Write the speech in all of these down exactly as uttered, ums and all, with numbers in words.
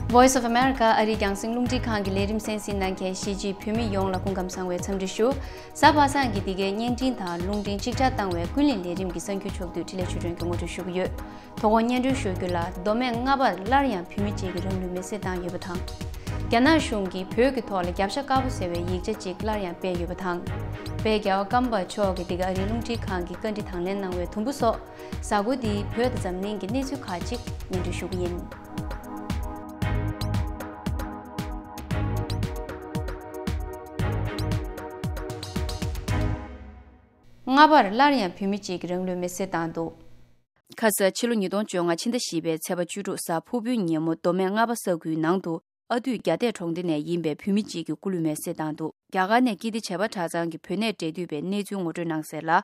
Voice of America ཨ་རིའི་རྒྱང་སྲིང་རླུང་འཕྲིན་ཁང་གི་ལས་རིམ་གསན་གཟིགས་གནང་མཁན་གཞིས་བྱེས་བོད་མི་ཡོངས་ལ་སྐུ་ཁམས་བཟང་བའི་འཚམས་འདྲི་ཞུ། གཟའ་པ་སངས་ཀྱི་འདི་གའི་བརྙན་འཕྲིན་དང་རླུང་འཕྲིན་གཅིག་ཆར་བཏང་བའི་ཀུན་གླེང་ལས་རིམ་གྱི་གསར་འགྱུར་ཕྱོགས་བསྡུས་འཕྲིན་ལས་ཆོས་སྒྲོན་གྱིས་ངོ་སྤྲོད་ཞུ་གི་ཡོད། དོ་དགོང་སྙན་སྒྲོན་ཞུ་རྒྱུ་ལ། མདོ་སྨད་རྔ་པར་སླར་ཡང་བོད་མི་གཅིག་གིས་རང་ལུས་མེར་སྲེག་བཏང་ཡོད་པ་དང་། རྒྱ་ནག་གཞུང་གིས་བོད་ཀྱི་ཐོག་ལ་རྒྱབ་ཤ་དཀར་པོ་ཟེར་བའི་ཡིག་ཆ་གཅིག་སླར་ཡང་སྤེལ་ཡོད་པ་དང་། དཔལ་རྒྱལ་བ་ཀམ་པ་མཆོག་གིས་འདི་ག་ཨ་རིའི་རླུང་འཕྲིན་ཁང་གི་བཀའ་འདྲི་དང་ལེན་གནང་བའི་དུམ་བུ་སོགས། གཟའ་འཁོར་འདིའི་བོད་དང་འཛམ་གླིང་གི་གནས་ཚུལ་ཁག་ཅིག་སྙན་སྒྲོན་ཞུ་གི་ཡིན། རྔ་པར་སླར་ཡང་བོད་མི་གཅིག་གིས་རང་ལུས་མེར་སྲེག་བཏང་འདུག་ཁ་ས་ཕྱི་ལོ་ཉིས་སྟོང་བཅོ་ལྔ་ཕྱི་ཟླ་བཞི་པའི་ཚེས་པ་བཅུ་དྲུག་གཟའ་ཕུར་བུའི་ཉིན་མོ་མདོ་སྨད་རྔ་པ་ས་ཁུལ་ནང་དུ་ཨ་འཐུས་རྒྱ་བསྡད་གྲོང་སྡེ་ནས་ཡིན་པའི་བོད་མི་གཅིག་གིས་སྐུ་ལུས་མེར་སྲེག་བཏང་འདུག་རྒྱ་གར་ནས་ཀིརྟི་བྱེས་པ་གྲྭ་ཚང་གི་བོད་གནས་འབྲེལ་མཐུད་པས་གནས་ཚུལ་ངོ་སྤྲོད་གནང་གསལ་ལ།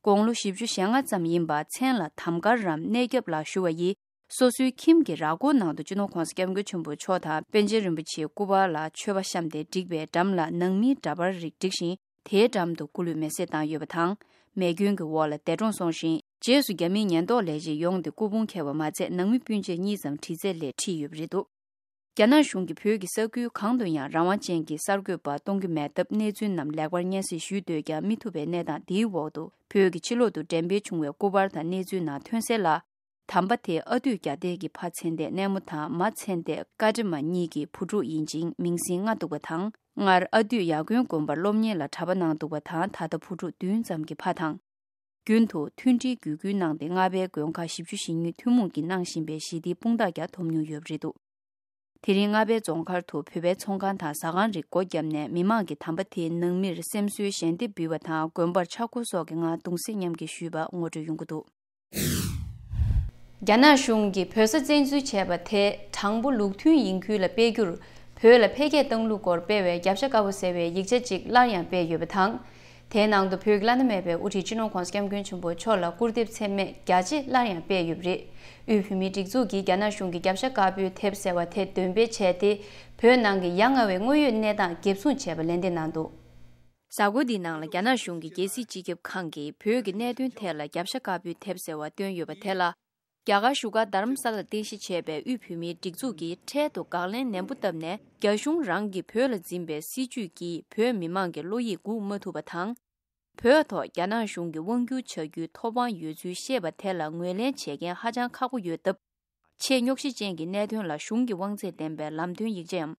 དགུང་ལོ་བཞི་བཅུ་ཞེ་ལྔ་ཙམ་ཡིན་པ་མཚན་ལ་དམ་དཀར་རམ་གནས་སྐྱབས་ལགས་ཞུ་བ་ཡིས། སོ་སོའི་ཁྱིམ་གྱི་ར་སྐོར་ནང་དུ་སྤྱི་ནོར་༸གོང་ས་༸སྐྱབས་མགོན་ཆེན་པོ་མཆོག་དང་པཎ་ཆེན་རིན་པོ་ཆེའི་སྐུ་པར་ལ་མཆོད་པ་བཤམས་ཏེ་བསྒྲིགས་པའི་འགྲམ་ལ་ནང་མིའི་འདྲ་པར་རིགས་བསྒྲིགས་ཤིང་། དེའི་འགྲམ་དུ་སྐུ་ལུས་མེར་སྲེག་བཏང་ཡོད་པ་དང་། མེ་སྐྱོན་གྱི་འོག་ལ་འདས་གྲོངས་སོང་ཞིང་། རྗེས་སུ་རྒྱ་མིའི་ཉེན་རྟོག་ལས་བྱེད་ཡོང་སྟེ་སྐུ་ཕུང་ཁྱེར་བ་མ་ཚད། ནང་མི་སྤུན་མཆེད་གཉིས་ཙམ་དྲི་རྩད་ལས་ཁྲིད་ཡོད་པ་རེད་འདུག་རྒྱ་ནག་གཞུང་གིས་བོད་ཀྱི་ས་ཁུལ་གང་དུ་ཡང་རང་དབང་ཅན་གྱི་གསར་འགོད་པ་གཏོང་རྒྱུ་མེད་སྟབས། གནས་ཚུལ་རྣམས་ལེགས་པར་སྙན་སེང་ཞུས་འདོད་ཀྱང་མི་ཐུབ་པའི་གནས་སྟངས་འདིའི་འོག་ཏུ། བོད་ཀྱི་ཕྱི་ལོག་ཏུ་འགྲེམས་སྤེལ་བྱུང་བའི་སྐུ་པར་དང་གནས་ཚུལ་ནང་ཐོན་གསལ་ལ། དམ་པ་དེ་ཨ་འཐུས་རྒྱ་བསྡད་ཀྱི་ཕ་མཚན་ལྡན། སྣེ་མོ་དང་མ་མཚན་ལྡན་ཀ་ཏྲི་མ་གཉིས་ཀྱི་བུ་ཕྲུག་ཡིན་ཅིང་། མིང་སྲིང་ལྔ་འདུག་པ་དང་། སྔར་ཨ་འཐུས་ཡར་དགོན་དགོན་པར་སློབ་གཉེར་ལ་གྲྭ་པ་གནང་འདུག་པ་དང་། ད་ལྟ་བུ་ཕྲུག་བདུན་ཙམ་གྱི་ཕ་དང་། རྒྱུན་དུ་མཐུན་སྒྲིལ་བརྒྱུད་སྐུལ་གནང་སྟེ། རྔ་པའི་མགོན་ཁང་བཞི་བཅུ་ཞེ་གཉིས་ཐུན་མོང་གིས་གནང་བཞིན་པའི་ཞི་བདེའི་དཔུང་རྟགས་ཀྱང་ཐོབ་མྱོང་ཡོད་པ་རེད་འདུག་དེ་རིང་རྔ་པའི་རྫོང་མཁར་དུ་བོད་པའི་ཚོང་ཁང་དང་ཟ་ཁང་རིགས་སྒོ་བརྒྱབ་ནས། མི་མང་གིས་དམ་པ་དེའི་ནང་མིར་སེམས་གསོའི་ཞལ་འདེབས་འབུལ་བ་དང་། དགོན་པར་ཕྱག་སྐོར་སོགས་ཀྱི་ངང་གདུང་སེམས་མཉམ་སྐྱེད་ཞུས་པ་ངོ་སྤྲོད་ཡོང་གི་འདུག་རྒྱ་ནག་གཞུང་གིས་བོད་ས་བཙན་འཛུལ་བྱས་པ་དེ་དྲང་པོ་ལུགས་མཐུན་ཡིན་ཁུལ་ལ་སྤེལ་རྒྱུར། བོད་ལ་འཕེལ་རྒྱས་བཏང་ལུགས་སྐོར་སྤེལ་བའི་རྒྱབ་ཤ་དཀར་པོ་ཟེར་བའི་ཡིག་ཆ་གཅིག་སླར་ཡང་སྤེལ་ཡོད་པ་དང་། དེའི་ནང་དུ་བོད་ཀྱི་བླ་ན་མེད་པའི་དབུ་ཁྲིད་སྤྱི་ནོར་༸གོང་ས་༸སྐྱབས་མགོན་ཆེན་པོ་མཆོག་ལ་སྐུར་འདེབས་ཚད་མེད་རྒྱ་ཆེ་སླར་ཡང་སྤེལ་ཡོད་པ་རེད། དབུས་བོད་མིའི་སྒྲིག་འཛུགས་ཀྱིས་རྒྱ་ནག་གཞུང་གི་རྒྱབ་ཤ་དཀར་པོའི་དེབ་ཟེར་བ་དེ་འདོན་སྤེལ་བྱས་ཏེ། བོད་ནང་གི་ཡ་ང་བའི་དངོས་ཡོད་གནས་སྟངས་འགེབས་སྲུང་བྱས་པ་ལན་འདེབས་གནང་འདུག་གཟའ་འཁོར་འདིའི་ནང་ལ་རྒྱ་ནག་གཞུང་གི་རྒྱལ་སྲིད་སྤྱི་ཁྱབ་ཁང་གིས་བོད་ཀྱི་གནད་དོན་ཐད་ལ་རྒྱབ་ཤ་དཀར་པོའི་དེབ་ཟེར་བ་བཏོན་ཡོད་པ་དེ་ལ། རྒྱ་གར་བཞུགས་སྒར་རྡ་རམ་ས་ལར་རྟེན་གཞི་བྱས་པའི་དབུས་བོད་མིའི་སྒྲིག་འཛུགས་ཀྱིས་འཕྲལ་དུ་དགག་ལན་ནན་པོ་བཏབ་ནས། རྒྱ་གཞུང་རང་གིས་བོད་ལ་འཛིན་པའི་སྲིད་བྱུས་ཀྱིས་བོད་མི་མང་གི་བློ་ཡིད་འགུག་མ་ཐུབ་པ་དང་། བོད་ཐོག་རྒྱ་ནག་གཞུང་གིས་དབང་བསྒྱུར་བྱ་རྒྱུའི་ཐོབ་དབང་ཡོད་ཚུལ་བཤད་པ་དེ་ལ་ངོས་ལེན་བྱེད་མཁན་ཧ་ཅང་ཁག་པོ་ཡོད་སྟབས། ཆེས་རྙོག་གཞི་ཅན་གྱི་གནད་དོན་ལ་གཞུང་གི་དབང་ཚད་ལྡན་པའི་ལམ་སྟོན་ཡིག་ཆའམ།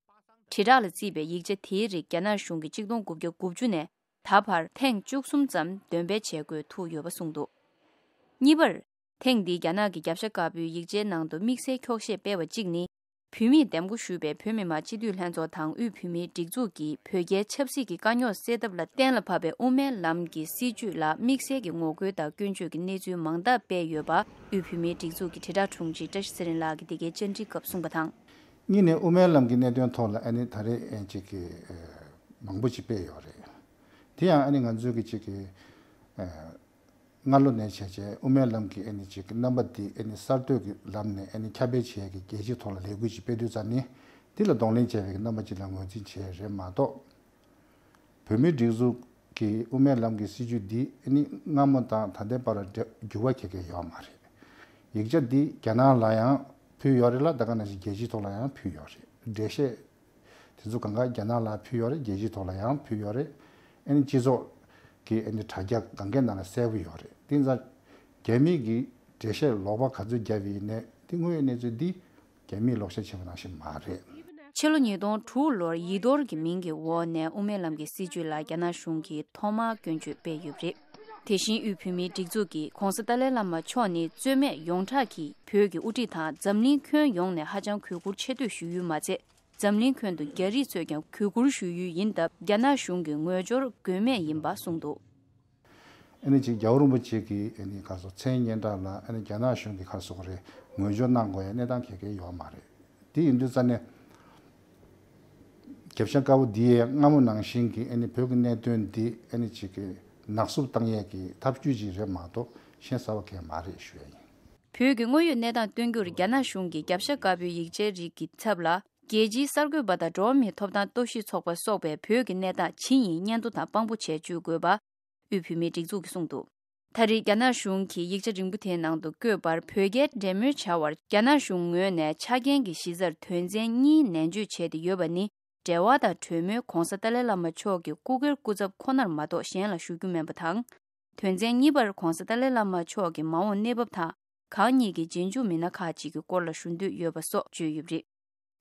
དྲིལ་བསྒྲགས་ལ་བརྩིས་པའི་ཡིག་ཆ་དེའི་རིགས་རྒྱ་ནག་གཞུང་གིས་གཅིག་སྟོང་དགུ་བརྒྱ་དགུ་བཅུ་ནས་ད་བར་ཐེངས་བཅུ་གསུམ་ཙམ་འདོན་སྤེལ་བྱེད་དགོས་ཐུག་ཡོད་པ་གསུངས་འདུག་གཉིས་པར། ཐེངས་འདིའི་རྒྱ་ནག་གི་རྒྱབ་ཤ་དཀར་པོའི་ཡིག་ཆའི་ནང་དུ་དམིགས་བསལ་འཁྱོག་བཤད་སྤེལ་བ་གཅིག་ནི། བོད་མིས་འདེམས་བསྐོ་ཞུས་པའི་བོད་མི་མང་སྤྱི་འཐུས་ལྷན་ཚོགས་དང་དབུས་བོད་མིའི་སྒྲིག་འཛུགས་ཀྱིས་བོད་རྒྱའི་ཆབ་སྲིད་ཀྱི་དཀའ་རྙོག་སེལ་ཐབས་ལ་གཏན་ལ་ཕབ་པའི་དབུ་མའི་ལམ་གྱི་སྲིད་བྱུས་ལ་དམིགས་བསལ་གྱི་ངོ་རྒོལ་དང་སྐྱོན་བརྗོད་ཀྱི་གནས་ཚུལ་མང་དག་སྤེལ་ཡོད་པ། དབུས་བོད་མིའི་སྒྲིག་འཛུགས་ཀྱི་དྲིལ་བསྒྲགས་དྲུང་ཆེ་བཀྲ་ཤིས་ཚེ་རིང་ལགས་ཀྱིས་འདི་གའི་བཅར་འདྲིའི་སྐབས་གསུངས་པ་དང་། གཉིས་ནས་དབུ་མའི་ལམ་གྱི་གནད་དོན་ཐོག་ལ་ཨ་ནི་ད་རེས་ཨེ་ཅིག་གི་ཨེ་མང་པོ་ཅིག་སྤེལ་ཡོད་རེད། དེ་ཡང་ཨ་ནི་ང་ཚོའི་གི་ཅིག་གི་ཨེ་སྔ་ལོ་ནས་བྱས་བྱས་དབུ་མའི་ལམ་གྱི་ཨ་ནི་ཅིག་གི་རྣམ་པ་འདི་ཨ་ནི་གསར་གཏོད་ཀྱི་ལམ་ནས་ཨ་ནི་ཁྱབ་སྤེལ་བྱེད་ཡས་ཀྱི་རྒྱལ་སྤྱིའི་ཐོག་ལ་ལས་འགུལ་ཅིག་སྤེལ་དུས་ཙམ་ནས་དེ་ལ་གདོང་ལེན་བྱས་པའི་གི་རྣམ་པ་ཅིག་ལ་ངོས་འཛིན་བྱས་རེད་མ་གཏོགས། བོད་མིའི་སྒྲིག་འཛུགས་ཀྱི་དབུ་མའི་ལམ་གྱི་སྲིད་བྱུས་འདི་ཨ་ནི་སྔ་མོ་དང་ད་ལྟའི་བར་ལ་འགྲེ་འགྱུར་བ་ག་གེ་ཡོད་མ་རེད། ཡིག་ཆ་འདི་རྒྱ་ནག་ལ་ཡང་ཕུལ་ཡོད་རེད་ལ། ད་ག་ནང་བཞིན་རྒྱལ་སྤྱིའི་ཐོག་ལ་ཡང་ཕུལ་ཡོད་རེད། འགྲེལ་བཤད་དེ་ཚོ་གང་ག་རྒྱ་ནག་ལ་ཕུལ་ཡོད་རེད། རྒྱལ་སྤྱིའི་ཐོག་ལ་ཡང་ཕུལ་ཡོད་རེད། ཨ་ནི་སྤྱི་ཚོགས་ཀྱི་ཨ་ནི་དྲ་རྒྱ་སྒང་གའི་ནང་ལ་གསལ་པོ་ཡོད་རེད། དེ་ཙང་རྒྱ་མི་གིས་འགྲེལ་བཤད་ལོག་པ་ག་ཚོད་བརྒྱབ་པ་ཡིན་ནའི་དེ་དངོས་ཡོད་གནས་ཚུལ་འདི་རྒྱ་མིས་ལོག་བཤད་བྱས་པ་ནང་བཞིན་མ་རེད། ཕྱི་ལོ་ཉིས་སྟོང་དྲུག་ལོར་ཡིག་རྡོར་གྱི་མིང་གི་འོག་ནས་དབུ་མའི་ལམ་གྱི་སྲིད་བྱུས་ལ་རྒྱ་ནག་གཞུང་གིས་ཐོག་མར་སྐྱོན་བརྗོད་སྤེལ་ཡོད་པ་རེད། དེ་བཞིན་དབུས་བོད་མིའི་སྒྲིག་འཛུགས་ཀྱིས་༸གོང་ས་ཏཱ་ལའི་བླ་མ་མཆོག་ནི་རྩོད་མེད་ཡོངས་གྲགས་ཀྱི་བོད་ཀྱི་དབུ་ཁྲིད་དང་འཛམ་གླིང་ཁྱོན་ཡོངས་ནས་ཧ་ཅང་གུས་བཀུར་ཆེ་བསྟོད་ཞུ་ཡུལ་མ་ཚད། འཛམ་གླིང་ཁྱོན་དུ་རྒྱ་རིགས་ཚོས་ཀྱང་གུས་བཀུར་ཞུ་ཡུལ་ཡིན་སྟབས། རྒྱ་ནག་གཞུང་གིས་ངོས་སྦྱོར་དགོས་མེད་ཡིན་པ་གསུངས་འདུག་ཨ་ནི་ཅིག་རྒྱལ་བ་རིན་པོ་ཆེ་གི་ཨ་ནི་ག་སོ་མཚན་སྙན་གྲགས་ལ་ཨ་ནི་རྒྱ་ནག་གཞུང་གིས་ག་སོ་ག་རེ་ངོས་སྦྱོར་གནང་དགོས་ཡ་གནས་སྟངས་ག་གེ་ཡོད་མ་རེད། དེ་ཡིན་དུས་ཙ་ནས་རྒྱབ་ཤ་དཀར་པོ་འདི་ཡའི་སྔ་མོ་ནང་བཞིན་གྱི་ཨ་ནི་བོད་ཀྱི་གནད་དོན་འདི་ཨ་ནི་ཅིག་གི་ནག་བསུབ་བཏང་ཡས་ཀྱི་ཐབས་བྱུས་ཅིག་རེད་མ་གཏོགས་གཞན་གསར་པ་གང་ཡང་མ་རེད་ཞུ་ཡ་ཡིན། བོད་ཀྱི་དངོས་ཡོད་གནས་སྟངས་སྟོན་རྒྱུར་རྒྱ་ནག་གཞུང་གིས་རྒྱབ་ཤ་དཀར་པོའི་ཡིག་ཆའི་རིགས་ཀྱི་ཚབ་ལ། རྒྱལ་སྤྱིའི་གསར་འགོད་པ་དང་འགྲོ་བ་མིའི་ཐོབ་ཐང་རྟོག་ཞིབ་ཚོགས་པ་སོགས་པས་བོད་ཀྱི་གནས་སྟངས་ཇི་ཡིན་སྙན་ཐོ་དང་དཔང་པོ་བྱས་བཅུག་དགོས་པ། དབུས་བོད་མིའི་སྒྲིག་འཛུགས་ཀྱིས་གསུངས་འདུག་ད་རེས་རྒྱ་ནག་གཞུང་གིས་ཡིག་ཆ་རིང་པོ་དེའི་ནང་དུ་བཀོད་པར། བོད་རྒྱའི་འབྲེལ་མོལ་བྱ་བར་རྒྱ་ནག་གཞུང་ངོས་ནས་ཆ་རྐྱེན་གྱི་གཞི་རྩར་དོན་ཚན་གཉིས་ནན་བརྗོད་བྱས་ཏེ་ཡོད་པ་ནི། འབྲེལ་བ་དང་གྲོས་མོལ་༸གོང་ས་ཏཱ་ལའི་བླ་མ་མཆོག་གི་སྐུ་སྒེར་སྐུ་ཚབ་ཁོ་ནར་མ་གཏོགས་གཞན་ལ་ཞུ་རྒྱུ་མིན་པ་དང་། དོན་ཚན་གཉིས་པར་༸གོང་ས་ཏཱ་ལའི་བླ་མ་མཆོག་གི་མ་འོངས་གནས་བབ་དང་། གང་ཉིད་ཀྱི་རྗེས་འཇུག་མི་སྣ་ཁག་ཅིག་གི་སྐོར་ལ་ཞུ་འདོད་ཡོད་པ་སོགས་བརྗོད་ཡོད་པ་རེད།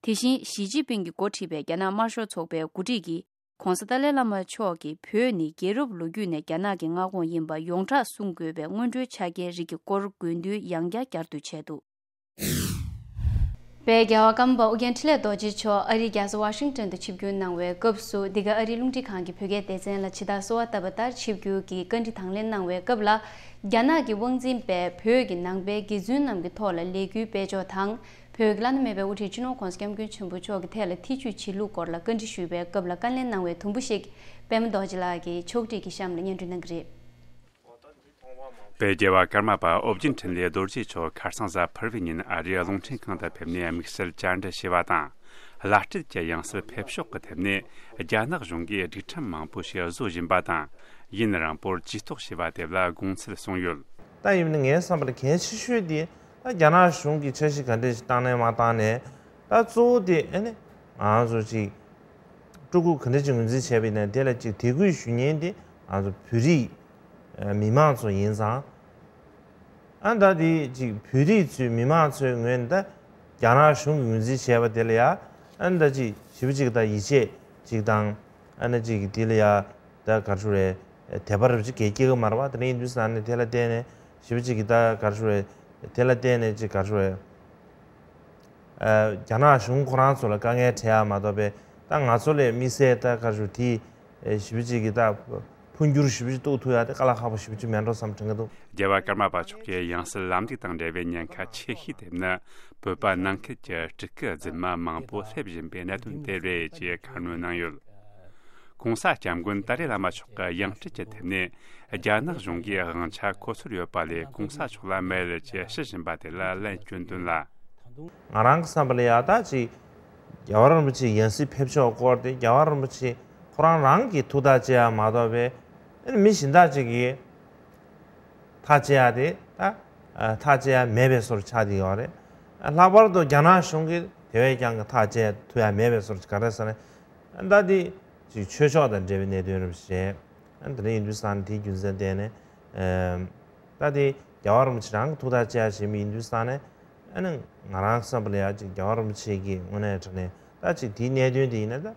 དེ་བཞིན་ཞི་ཅིན་ཕིང་གིས་འགོ་ཁྲིད་པའི་རྒྱ་ནག་དམར་ཤོག་ཚོགས་པའི་འགོ་ཁྲིད་ཀྱིས། ༸གོང་ས་ཏཱ་ལའི་བླ་མ་མཆོག་གིས་བོད་ནི་རྒྱལ་རབས་ལོ་རྒྱུས་ནས་རྒྱ་ནག་གི་མངའ་ཁོངས་ཡིན་པ་ཡོངས་གྲགས་གསུང་དགོས་པའི་སྔོན་འགྲོའི་ཆ་རྐྱེན་རིགས་ཀྱི་སྐོར་དགོས་འདུན་ཡང་བསྐྱར་བསྐྱར་ཟློས་བྱས་འདུག། དཔལ་རྒྱལ་བ་ཀརྨ་པ་ཨོ་རྒྱན་འཕྲིན་ལས་རྡོ་རྗེ་མཆོག་ཨ་རིའི་རྒྱལ་ས་ཝ་ཤིང་ཏོན་དུ་ཆིབས་བསྒྱུར་གནང་བའི་སྐབས་སུ། འདི་ག་ཨ་རིའི་རླུང་འཕྲིན་ཁང་གི་བོད་སྐད་སྡེ་ཚན་ལ་ཇི་ལྟར་གསོལ་བ་བཏབ་པ་ལྟར་ཆིབས་བསྒྱུར་གྱིས་བཀའ་འདྲི་དང་ལེན་གནང་བའི་སྐབས་ལ། རྒྱ་ནག་གི་དབང་འཛིན་པས་བོད་ཀྱི་ནང་པའི་དགེ་བཙུན་རྣམས་ཀྱི་ཐོག་ལ་ལས་འགུལ་སྤེལ་ཕྱོགས་དང་། བོད་ཀྱི་བླ་ན་མེད་པའི་དབུ་ཁྲིད་སྤྱི་ནོར་༸གོང་ས་༸སྐྱབས་མགོན་ཆེན་པོ་མཆོག་གི་ཐད་ལ་ཐེ་བྱུས་བྱེད་ལུགས་སྐོར་ལ་བཀའ་འདྲི་ཞུས་པའི་སྐབས་ལ་བཀའ་ལན་གནང་བའི་དུམ་བུ་ཞིག་པད་མ་རྡོ་རྗེ་ལགས་ཀྱིས་ཕྱོགས་སྒྲིག་གི་གཤམ་ལ་སྙན་སྒྲོན་གནང་གི་རེད། དཔལ་རྒྱལ་བ་ཀརྨ་པ་ཨོ་རྒྱན་འཕྲིན་ལས་རྡོ་རྗེ་མཆོག་ཁ་སང་གཟའ་ཕུར་བུའི་ཉིན་ཨ་རིའི་རླུང་འཕྲིན་ཁང་དུ་ཕེབས་ནས་དམིགས་བསལ་བཅར་འདྲི་ཞུས་པ་དང་། བླ་སྤྲུལ་གྱི་ཡང་སྲིད་ཕེབས་ཕྱོགས་ཀྱི་ཐད་ནས་རྒྱ་ནག་གཞུང་གིས་སྒྲིག་ཁྲིམས་མང་པོ་ཞིག་བཟོ་བཞིན་པ་དང་། ཡུན་རིང་པོར་ཇུས་གཏོགས་བྱས་པ་དེ་ལ་དགོངས་ཚུལ་གསུངས་ཡོད། ད་ཡིན་ན་ངའི་བསམ་པར་གལ་ཆེ་ཤོས་དེ། ད་རྒྱ་ནག་གཞུང་གིས་འཆར་གཞི་ག་འདྲ་ཞིག་བཏང་ནས་མ་བཏང་ནས། ད་གཙོ་བོ་དེ་ཨ་ནི་ང་ཚོ་ཅིག་སྤྲུལ་སྐུ་ག་འདྲ་ཅིག་ངོས་འཛིན་བྱས་པ་ཡིན་ན་དེ་ལ་ཅིག་དད་གུས་ཞུ་མཁན་དེ་ང་ཚོ་བོད་རིགས་མི་མང་ཚོ་ཡིན་ཙང་། ཨ་ད་དེ་ཅིག་བོད་རིགས་ཚོའི་མི་མང་ཚོའི་ངོས་ནས་ད་རྒྱ་ནག་གཞུང་གིས་ངོས་འཛིན་བྱས་པ་དེ་ལ་ཡ། ཨ་ད་ཅིག་ཞེ་པོ་ཅིག་ད་ཡིད་ཆེས་ཅིག་དང་། ཨ་ནི་ཅིག་དེ་ལ་ཡ་ད་ག་རེ་ཞུ་རེད། དད་པ་རེ་ཅིག་གས་སྐྱེ་གི་མ་རེད་པ། དེ་ནས་ཡིན་དུས་ཙང་ནས་དེ་ལ་བརྟེན་ནས་ཞེ་པོ་ཅིག་གི་ད་ག་རེ་ཞུ་རེད། དེ་ལ་བརྟེན་ནས་ཅིག་ག་རེ་ཞུ་རེད། ཨ་རྒྱ་ནག་གཞུང་ཁོ་རང་ཚོ་ལ་དཀའ་ངལ་འཕྲད་ཡ་མ་གཏོགས་པའི་ད་ང་ཚོ་ལས་དམིགས་བསལ་ད་ག་རེ་ཞུ་དེ་ཞེ་པོ་ཅིག་གི་ད་འཕོ་འགྱུར་ཞེ་པོ་ཅིག་གཏོང་ཐུབ་ཡ་དེ་དཀའ་ལས་ཁག་པོ་ཞེ་པོ་ཅིག་མེད་འགྲོ་བསམ་དྲན་གི་འདུག། རྒྱལ་བ་ཀརྨ་པ་མཆོག་གི་ཡང་སྲིད་ལམ་ལུགས་དང་འབྲེལ་བའི་ཉེན་ཁ་ཆེ་ཤོས་དེ་ནི་བོད་པ་ནང་ཁུལ་གྱི་སྤྲུལ་སྐུ་རྫུན་མ་མང་པོ་སླེབས་བཞིན་པའི་གནད་དོན་དེ་རེད་ཅེས་ཁ་སྣོན་གནང་ཡོད། ༸གོང་ས་༸སྐྱབས་མགོན་ཏཱ་ལའི་བླ་མ་མཆོག་གི་ཡང་སྲིད་ཀྱི་ཐད་ནས་རྒྱ་ནག་གཞུང་གིས་དབང་ཆ་གོ་ཚོད་ཡོད་པ་ལས་༸གོང་ས་མཆོག་ལ་མེད་ཅེས་ཞུ་བཞིན་པ་དེ་ལ་ལན་སྐྱོན་དོན་ལ། ང་རང་གི་བསམ་པ་ལ་ཡ་ད་ཅིག་རྒྱལ་བ་རིན་པོ་ཆེའི་ཡང་སྲིད་ཕེབས་ཕྱོགས་སྐོར་དེ་རྒྱལ་བ་རིན་པོ་ཆེ་ཁོ་རང་རང་གིས་ཐུགས་ཐག་བཅད་ཡ་མ་གཏོགས་པའི་ཨ་ནི་མི་གཞན་དག་ཅིག་གིས་ཐག་བཅད་ཡ་དེ་ད་ཐག་བཅད་ཡ་མེད་པའི་བཟོ་འདྲ་ཆགས་བསྡད་ཡོད་རེད། ལྷག་པར་དུ་རྒྱ་ནག་གཞུང་གིས་དེ་བས་ཀྱང་གི་ཐག་བཅད་ཐུབ་ཡ་མེད་པའི་བཟོ་འདྲ་ག་རེ་ཟེར་ན། ད་དེ་ཅིག་ཆོས་ཕྱོགས་དང་འབྲེལ་བའི་གནད་དོན་རེད་པ་ཞེས། ཨ་ནི་དེ་འདྲ་ཡིན་དུས་ཙང་ནས་དེའི་རྒྱུ་མཚན་བརྟེན་ནས། ཨེམ། ད་དེ་རྒྱལ་བ་རིན་པོ་ཆེ་རང་གི་ཐུགས་ཐག་བཅད་ཡ་བྱེད་མི་ཡིན་དུས་ཙང་ནས། ཨ་ནི་ང་རང་བསམ་པ་ལ་ཡ་ཅིག་རྒྱལ་བ་རིན་པོ་ཆེ་གིས་དངོས་གནས་དྲང་གནས་ད་ཅིག་དེའི་གནད་དོན་དེ་ཡིན་ན་ད་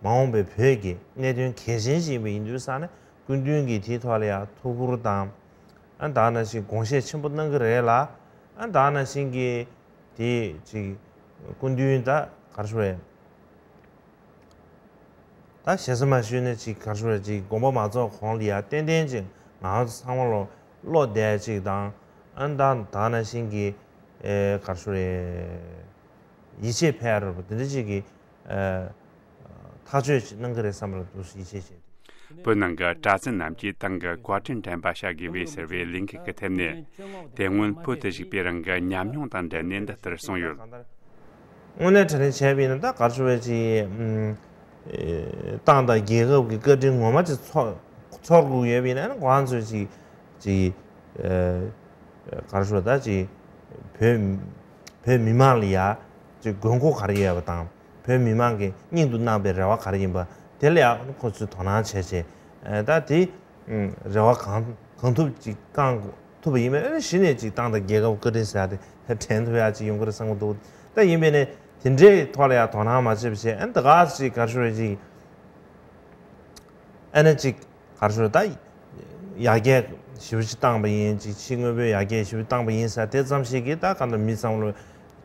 མ་འོངས་པའི་བོད་ཀྱི་གནད་དོན་གལ་ཆེན་ཞིག་ཡིན་པ་ཡིན་དུས་ཙང་ནས་སྐུ་མདུན་གྱིས་དེའི་ཐོག་ལ་ཡ་ཐུགས་ཁུར་དང་། ཨ་ནི་ད་ནང་བཞིན་དགོངས་བཞེས་ཆེན་པོ་གནང་གི་རེད་ལ། ཨ་ནི་ད་ནང་བཞིན་གྱི་དེ་ཅིག་སྐུ་མདུན་ད་ག་རེ་ཞུ་རེད། ད་ཞེ་ས་མ་ཞུས་ན་ཅིག་ག་རེ་ཞུ་རེད། ཅིག་དགོངས་པ་མ་རྫོགས་གོང་ལ་ཡ་ཏན་ཏན་ཅིག་ང་ཚོ་ཚང་མ་ལོ་བློ་བདེ་ཅིག་དང་། ཨ་ནི་ད་ད་ནང་བཞིན་གྱི་ཨེ་ག་རེ་ཞུ་རེད། ཡིད་ཆེས་འཕེལ་ཡ་རེད་པ། དེ་འདྲ་ཅིག་གི་ཨེ་ཐག་གཅོད་ཅིག་གནང་གི་རེད་བསམ་པ་ལ་ཏོག་ཙམ་ཡིད་ཆེས་བྱེད། བོད་ནང་གི་གྲྭ་བཙུན་རྣམས་ཀྱིས་ཏང་གི་བཀའ་དྲིན་དྲན་པ་བྱ་དགོས་པས་ཟེར་བའི་ལས་འགུལ་གྱི་ཐད་ནས། དེ་སྔོན་བོད་དུ་བཞུགས་པའི་རང་གི་ཉམས་མྱོང་དང་འབྲེལ་ནས་འདི་ལྟར་གསུངས་ཡོད། དངོས་གནས་དྲང་གནས་བྱས་པ་ཡིན་ན་ད་ག་རེ་ཞུ་བའི་ཅིག་ཨུམ། ཨེ་ཏང་དང་རྒྱལ་ཁབ་ཀྱི་བཀའ་དྲིན་ངོ་མ་ཅིག་ཚོར་ཚོར་དགོས་ཡོད་པ་ཡིན་ན་ཁོ་རང་ཚོས་ཅིག་ཅིག་ཨེ་ག་རེ་ཞུ་ད་ཅིག་བོད་བོད་མི་མང་ལ་ཡ་ཅིག་དགོས་མཁོ་ག་རེ་ཡོད་པ་དང་། བོད་མི་མང་གིས་སྙིང་དུ་བརྣག་པའི་རེ་བ་ག་རེ་ཡིན་པ་དེ་ལ་ཡང་ཁོ་ཚོས་དོ་སྣང་བྱས་བྱས། ཨ་ད་དེ་རེ་བ་གང་གང་ཐུབ་ཅིག་བསྐང་ཐུབ་པ་ཡིན་པས། ཨ་གཞི་ནས་ཅིག་ཏང་དང་རྒྱལ་ཁབ་བཀའ་དྲིན་ཟེར་ཡ་དེ་དྲན་ཐུབ་ཡ་ཅིག་ཡོང་གི་རེད་བསམ་གྱི་འདུག། ད་ཡིན་པས་ནས་དེ་འདྲའི་ཐོག་ལ་ཡང་དོ་སྣང་མ་བྱས་པ་བྱས། ཨ་ད་ག་ཅིག་ག་རེ་ཞུ་རེད། ཅིག་ཨ་ནི་ཅིག་ག་རེ་ཞུ་རེད། ད་ཡར་རྒྱས་ཞེ་པོ་ཅིག་བཏང་པ་ཡིན། ཅིག་ཕྱི་དངོས་པོའི་ཡར་རྒྱས་ཞེ་པོ་བཏང་པ་ཡིན་ཟེར་དེ་ཙམ་ཞིག་གིས་ད་ག་འདྲ་མི་ཚང་མ་ལོ་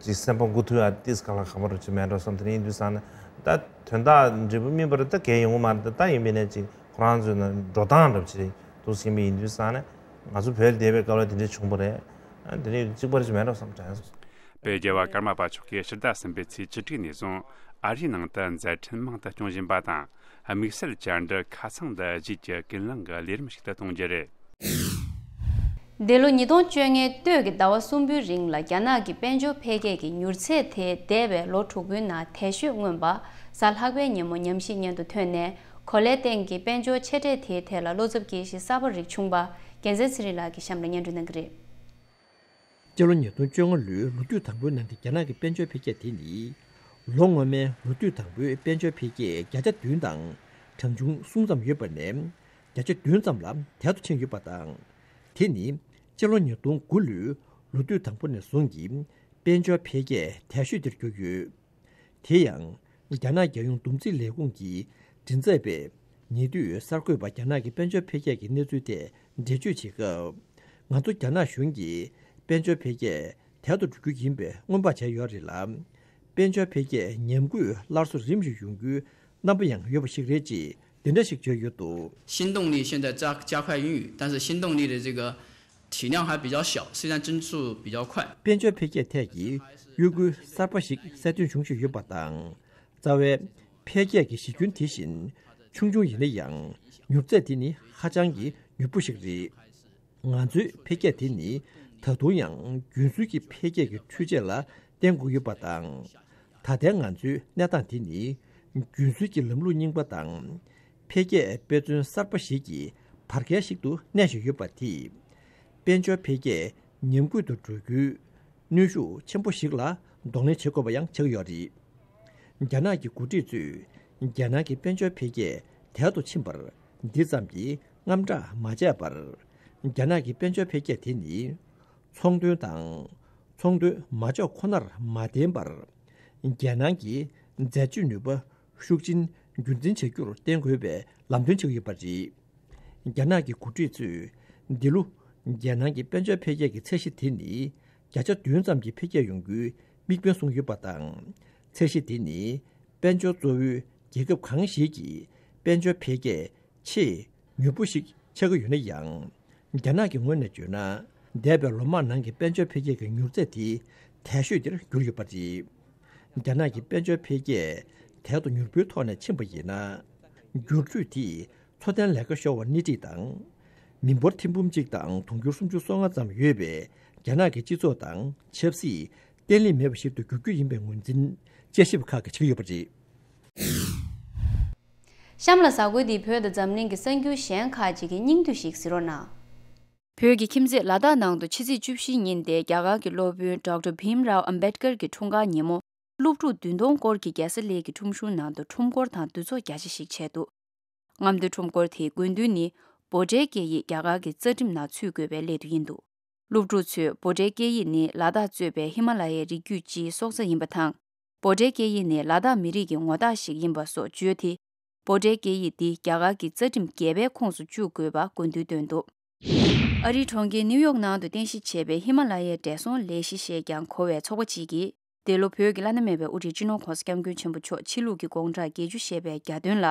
ཅིག་སེམས་པ་མགུ་འཐུམ་ཡ་ཏིས་ག་ལ་ག་པ་རུ་ཅིག་མེད་འགྲོ་བསམ། དེ་ཡིན་དུས་ཙང་ནས་ད་དོན་དག་འབྲས་བུ་སྨིན་པ་རེད། ད་གལ་ཡོང་གི་མ་རེད། ད་ཡིན་པས་ནས་ཅིག་ཁོ་རང་ཚོའི་ནང་འགྲོ་སྟངས་འདྲ་པོ་ཅིག་འདུག་ཟིན་པ་ཡིན་དུས་ཙང་ནས་ང་ཚོ་བོད་བསྡད་པའི་སྐབས་ལ་དེ་འདྲའི་བྱུང་བ་རེད། ཨ་དེ་ནས་གཅིག་པ་རེ་ཅིག་མེད་འགྲོ་བསམ་དྲན་སོང་། དཔལ་རྒྱལ་བ་ཀརྨ་པ་མཆོག་གིས་ཕྱི་ཟླ་གསུམ་པའི་ཚེས་བཅུ་དྲུག་ནས་བཟུང་ཨ་རིའི་ནང་དུ་མཛད་འཕྲིན་མང་དུ་སྐྱོང་བཞིན་པ་དང་། དམིགས་བསལ་བཅར་འདྲི་ཁ་ཚང་དུ་བརྗིད་ཀྱི་ཀུན་གླེང་གི་ལས་རིམ་ཞིག་ཏུ་གཏོང་རྒྱུ་རེད། འདི་ལོ་ཉིས་སྟོང་བཅོ་ལྔའི་སྟོད་ཀྱི་ཟླ་བ་གསུམ་པོའི་རིང་ལ་རྒྱ་ནག་གི་དཔལ་འབྱོར་འཕེལ་རྒྱས་ཀྱི་མྱུར་ཚད་དེ་འདས་པའི་ལོ་དྲུག་པོའི་ནང་དལ་ཤོས་མངོན་པ། གཟའ་ལྷག་པའི་ཉིན་མོ་ཉམས་ཞིབ་སྙན་ཐོ་ཐོན་ནས། གོ་ལའི་སྟེང་གི་དཔལ་འབྱོར་ཆེ་གྲས་དེའི་ཐད་ལ་བློ་འཚབ་སྐྱེ་གཞི་གསར་པ་རིགས་བྱུང་བ། རྒྱལ་མཚན་ཚེ་རིང་ལགས་ཀྱིས་གཤམ་ལ་སྙན་སྒྲོན་གནང་གི་རེད། སྤྱི་ལོ་ཉིས་སྟོང་བཅོ་ལྔ་ལོའི་ལོ་དུས་དང་པོའི་ནང་གི་རྒྱ་ནག་གི་དཔལ་འབྱོར་འཕེལ་རྒྱས་དེ་ནི། ལོ་སྔོན་མའི་ལོ་དུས་དང་པོའི་དཔལ་འབྱོར་འཕེལ་རྒྱས་བརྒྱ་ཆ་བདུན་དང་གྲངས་ཆུང་གསུམ་ཙམ་ཡོད་པ་ནས། བརྒྱ་ཆ་བདུན་ཙམ་ལ་དལ་དུ་ཕྱིན་ཡོད་པ་དང་། དེ་ནི་སྤྱི་ལོ་ཉིས་སྟོང་དགུ་ལོའི་ལོ་དུས་དང་པོ་ནས་བཟུང་གི་དཔལ་འབྱོར་འཕེལ་རྒྱས་དལ་ཤོས་དེར་གྱུར་ཡོད། དེ་ཡང་། རྒྱ་ནག་རྒྱལ་ཡོངས་བསྡོམས་རྩིས་ལས་ཁུངས་ཀྱིས་འགྲེམས་མཛད་པའི་ཉེ་དུས་གསར་འགོད་པ་རྒྱ་ནག་གི་དཔལ་འབྱོར་འཕེལ་རྒྱས་ཀྱི་གནས་ཚུལ་ཐད་འགྲེལ་བརྗོད་བྱེད་སྐབས། ང་ཚོ་རྒྱ་ནག་གཞུང་གིས་དཔལ་འབྱོར་འཕེལ་རྒྱས་དལ་དུ་འགྲོ་རྒྱུ་ཡིན་པའི་སྔོན་དཔག་བྱས་ཡོད་རེད་ལ། དཔལ་འབྱོར་འཕེལ་རྒྱས་ཉམས་རྒུད་སླར་གསོ་རིམ་བཞིན་ཡོང་རྒྱུའི་རྣམ་པ་ཡང་ཡོད་པ་ཞིག་རེད་ཅེས་འདི་འདྲ་ཞིག་བརྗོད་ཡོད་འདུག། 新动力现在加加快孕育，但是新动力的这个体量还比较小，虽然增速比较快。དཔལ་འབྱོར་འཕེལ་རྒྱས་ཐད་ཀྱི་གཡོ་འགུལ་གསར་པ་ཞིག་གསལ་སྟོན་བྱུང་བཞིན་ཡོད་པ་དང་། རྩ་བའི་འཕེལ་རྒྱས་ཀྱི་གཞི་ཁྱོན་དེ་བཞིན་ཆུང་ཆུང་ཡིན་ན་ཡང་། མྱུར་ཚད་དེ་ནི་ཧ་ཅང་གི་མྱུར་པོ་ཞིག་རེད། ང་ཚོའི་འཕེལ་རྒྱས་དེ་ནི་ད་དུང་ཡང་རྒྱུན་སྲོལ་གྱི་འཕེལ་རྒྱས་ཀྱི་འཕྲུལ་ཆས་ལ་བརྟེན་དགོས་ཡོད་པ་དང་། ད་ལྟའི་ང་ཚོའི་གནས་སྟངས་དེ་ནི་རྒྱུན་སྲོལ་གྱི་ལམ་ལུགས་རྙིང་པ་དང་། འཕེལ་རྒྱས་དཔེ་མཚོན་གསར་པ་ཞིག་གི་བར་བརྒལ་ཞིག་ཏུ་གནས་བཞིན་ཡོད་པ་དེས། དཔལ་འབྱོར་འཕེལ་རྒྱས་ཉམས་རྒུད་དུ་འགྲོ་རྒྱུའི་གནོན་ཤུགས་ཆེན་པོ་ཞིག་ལ་གདོང་ལེན་བྱེད་དགོས་པ་ཡང་ཆགས་ཡོད་རེད། རྒྱ་ནག་གི་འགོ་ཁྲིད་ཚོས་རྒྱལ་ནང་གི་དཔལ་འབྱོར་འཕེལ་རྒྱས་དལ་དུ་ཕྱིན་པར་འདི་ཙམ་གྱིས་དངངས་སྐྲག་མ་བྱས་པར། རྒྱ་ནག་གི་དཔལ་འབྱོར་འཕེལ་རྒྱས་དེ་ནི་ཚོང་དོན་དང་ཚོང་དོན་མ་འཇོག་ཁོ་ནར་མ་བརྟེན་པར། རྒྱལ་ནང་གི་འཛད་སྤྱོད་ནུས་པ་ཤུགས་ཆེན་རྒྱུན་འཛིན་བྱ་རྒྱུར་བརྟེན་དགོས་པའི་ལམ་སྟོན་བྱེད་ཀྱི་ཡོད་པ་རེད། རྒྱ་ནག་གི་འགོ་ཁྲིད་ཚོས་འདི་ལོ་རྒྱལ་ནང་གི་དཔལ་འབྱོར་འཕེལ་རྒྱས་ཀྱི་ཚད་གཞི་དེ་ནི་བརྒྱ་ཆ་བདུན་ཙམ་གྱི་འཕེལ་རྒྱས་ཡོང་རྒྱུའི་དམིགས་འབེན་བཟུང་ཡོད་པ་དང་། ཚད་གཞི་དེ་ནི་དཔལ་འབྱོར་གཙོ་བོའི་རྒྱལ་ཁབ་གང་ཞིག་གི་དཔལ་འབྱོར་འཕེལ་རྒྱས་ཆེས་མྱུར་པོ་ཞིག་ཆགས་ཀྱི་ཡོད་ན་ཡང་། རྒྱ་ནག་གི་ངོས་ནས་བརྗོད་ན། འདས་པའི་ལོ་མང་ནང་གི་དཔལ་འབྱོར་འཕེལ་རྒྱས་ཀྱི་མྱུར་ཚད་དེ་དལ་ཤོས་དེར་གྱུར་ཡོད་པ་རེད། རྒྱ་ནག་གི་དཔལ་འབྱོར་འཕེལ་རྒྱས་དལ་དུ་མྱུར་པོའི་ཐོག་ནས་ཕྱིན་པ་ཡིན་ན། འགྱུར་འགྲོས་དེས་འཚོ་རྟེན་ལས་ཀ་ཤོར་བ་སྣེ་ཁྲིད་དང་། མི་འབོར་ཐེར་འབུམ་གཅིག་དང་དུང་ཕྱུར་སུམ་ཅུ་སོ་ལྔ་ཙམ་ཡོད་པའི་རྒྱ་ནག་གི་སྤྱི་ཚོགས་དང་ཆབ་སྲིད་བརྟན་ལྷིང་མེད་པ་ཞིག་ཏུ་འགྱུར་རྒྱུ་ཡིན་པའི་ངོས་འཛིན་དཔྱད་ཞིབ་ཁག་གིས་བྱེད་ཀྱི་ཡོད་པ་རེད། གཤམ་ལ་གཟའ་འཁོར་འདིའི་བོད་དང་འཛམ་གླིང་གི་གསར་འགྱུར་གཞན་ཁག་ཅིག་གི་སྙིང་བསྡུས་ཤིག་གཟིགས་རོགས་གནང་། བོད་ཀྱི་ཁྱིམ་མཚེས་ལ་དྭགས་ནང་དུ་ཕྱི་ཚེས་བཅུ་བཞིའི་ཉིན་ཏེ་རྒྱ་གར་གྱི་སློབ་དཔོན་ཌོག་ཊར་བྷིམ་རའོ་ཨམ་བེད་ཀར་གྱི་འཁྲུངས་སྐར་ཉིན་མོ། སློབ་ཕྲུག་བདུན་སྟོང་སྐོར་གྱིས་རྒྱལ་ས་གླེ་གི་ཁྲོམ་གཞུང་ནང་དུ་ཁྲོམ་སྐོར་དང་འདུ་ཚོགས་རྒྱ་ཆེ་ཞིག་བྱས་འདུག། རྔམ་སྟོན་ཁྲོམ་སྐོར་དེའི་དགོས་འདུན་ནི་བྷོ་ཊའི་སྐད་ཡིག་རྒྱ་གར་གྱི་རྩ་ཁྲིམས་ནང་ཚུད་དགོས་པའི་སླད་དུ་ཡིན་འདུག། སློབ་ཕྲུག་ཚོས་བྷོ་ཊའི་སྐད་ཡིག་ནི་ལ་དྭགས་གཙོས་པའི་ཧི་མ་ལ་ཡའི་རི་རྒྱུད་སྤྱིའི་སྲོག་རྩ་ཡིན་པ་དང་། བྷོ་ཊའི་སྐད་ཡིག་ནི་ལ་དྭགས་མི་རིགས་ཀྱི་ངོ་རྟགས་ཤིག་ཡིན་པ་སོགས་བརྗོད་དེ། བྷོ་ཊའི་སྐད་ཡིག་འདི་རྒྱ་གར་གྱི་རྩ་ཁྲིམས་བརྒྱད་པའི་ཁོངས་སུ་བཅུག་དགོས་པ་དགོས་འདུན་བཏོན་འདུག། ཨ་རིའི་གྲོང་ཁྱེར་ནིའུ་ཡོག་ནང་དུ་རྟེན་གཞི་བྱས་པའི་ཧི་མ་ལ་ཡའི་བགྲེས་སོང་ལས་གཞི་ཞེས་ཀྱང་གོ་བའི་ཚོགས་པ་གཅིག་གིས། འདི་ལོ་བོད་ཀྱི་བླ་ན་མེད་པའི་དབུ་ཁྲིད་སྤྱི་ནོར་༧གོང་ས་༧སྐྱབས་མགོན་ཆེན་པོ་མཆོག་ཕྱི་ལུགས་ཀྱི་དགུང་གྲངས་བརྒྱད་ཅུ་བཞེས་པའི་གྱ་སྟོན་ལ།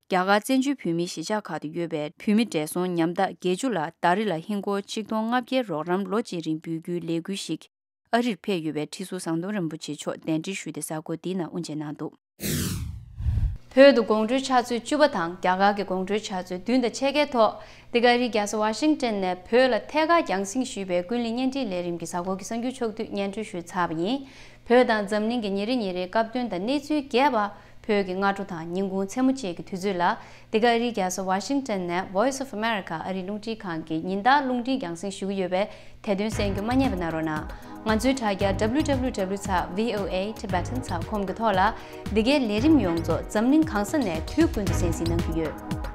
རྒྱ་གར་བཙན་བྱོལ་བོད་མིའི་གཞིས་ཆགས་ཁག་ཏུ་ཡོད་པའི་བོད་མི་བགྲེས་སོང་ཉམ་ཐག་བརྒྱད་ཅུ་ལ་ཟླ་རེ་ལ་ཧིན་སྒོར་ཆིག་སྟོང་ལྔ་བརྒྱ་རོགས་རམ་ལོ་གཅིག་རིང་འབུལ་རྒྱུའི་ལས་འགུལ་ཞིག་ཨ་རིར་ཕེབས་ཡོད་པའི་ཁྲི་ཟུར་ཟམ་གདོང་རིན་པོ་ཆེ་མཆོག་གདན་འདྲེན་ཞུས་ཏེ་གཟའ་འཁོར་འདིའི་ནང་དབུ་འབྱེད་གནང་འདུག། བོད་དུ་དགོང་དྲོའི་ཆུ་ཚོད་བཅུ་པ་དང་རྒྱ་གར་གྱི་དགོང་དྲོའི་ཆུ་ཚོད་བདུན་དང་ཕྱེད་ཀའི་ཐོག་འདི་ག་ཨ་རིའི་རྒྱལ་ས་ཝ་ཤིང་ཊོན་ནས་བོད་ལ་ཐད་ཀར་རྒྱང་སྲིང་ཞུས་པའི་ཀུན་གླེང་བརྙན་འཕྲིན་ལས་རིམ་གྱི་གཟའ་འཁོར་གྱི་གསར་འགྱུར་ཕྱོགས་བསྡུས་སྙན་སྒྲོན་ཞུས་ཚར་བ་ཡིན། བོད་དང་འཛམ་གླིང་གི་ཉིན་རེ་ཉིན་རེའི་སྐབས་དོན་དང་གནས་ཚུལ་རྒྱས་པ། བོད་ཀྱི་སྔ་དྲོ་དང་ཉིན་གུང་མཚན་མོ་བཅས་ཀྱི་དུས་ཚོད་ལ། འདི་ག་ཨ་རིའི་རྒྱལ་ས་ཝ་ཤིང་ཊོན་ནས་Voice of America ཨ་རིའི་རླུང་འཕྲིན་ཁང་གི་ཉིན་ལྟར་རླུང་འཕྲིན་རྒྱང་སྲིང་ཞུ་གི་ཡོད་པས། དེ་དོན་གསན་རྒྱུ་མ་བསྙེལ་བ་གནང་རོགས་གནང་། ང་ཚོའི་དྲ་རྒྱ་W W W dot V O A Tibetan dot com གི་ཐོག་ལ། འདི་གའི་ལས་རིམ་ཡོངས་རྫོགས་འཛམ་གླིང་གང་ས་ནས་དུས་ཀུན་ཏུ་གསན་གཟིགས་གནང་གི་ཡོད།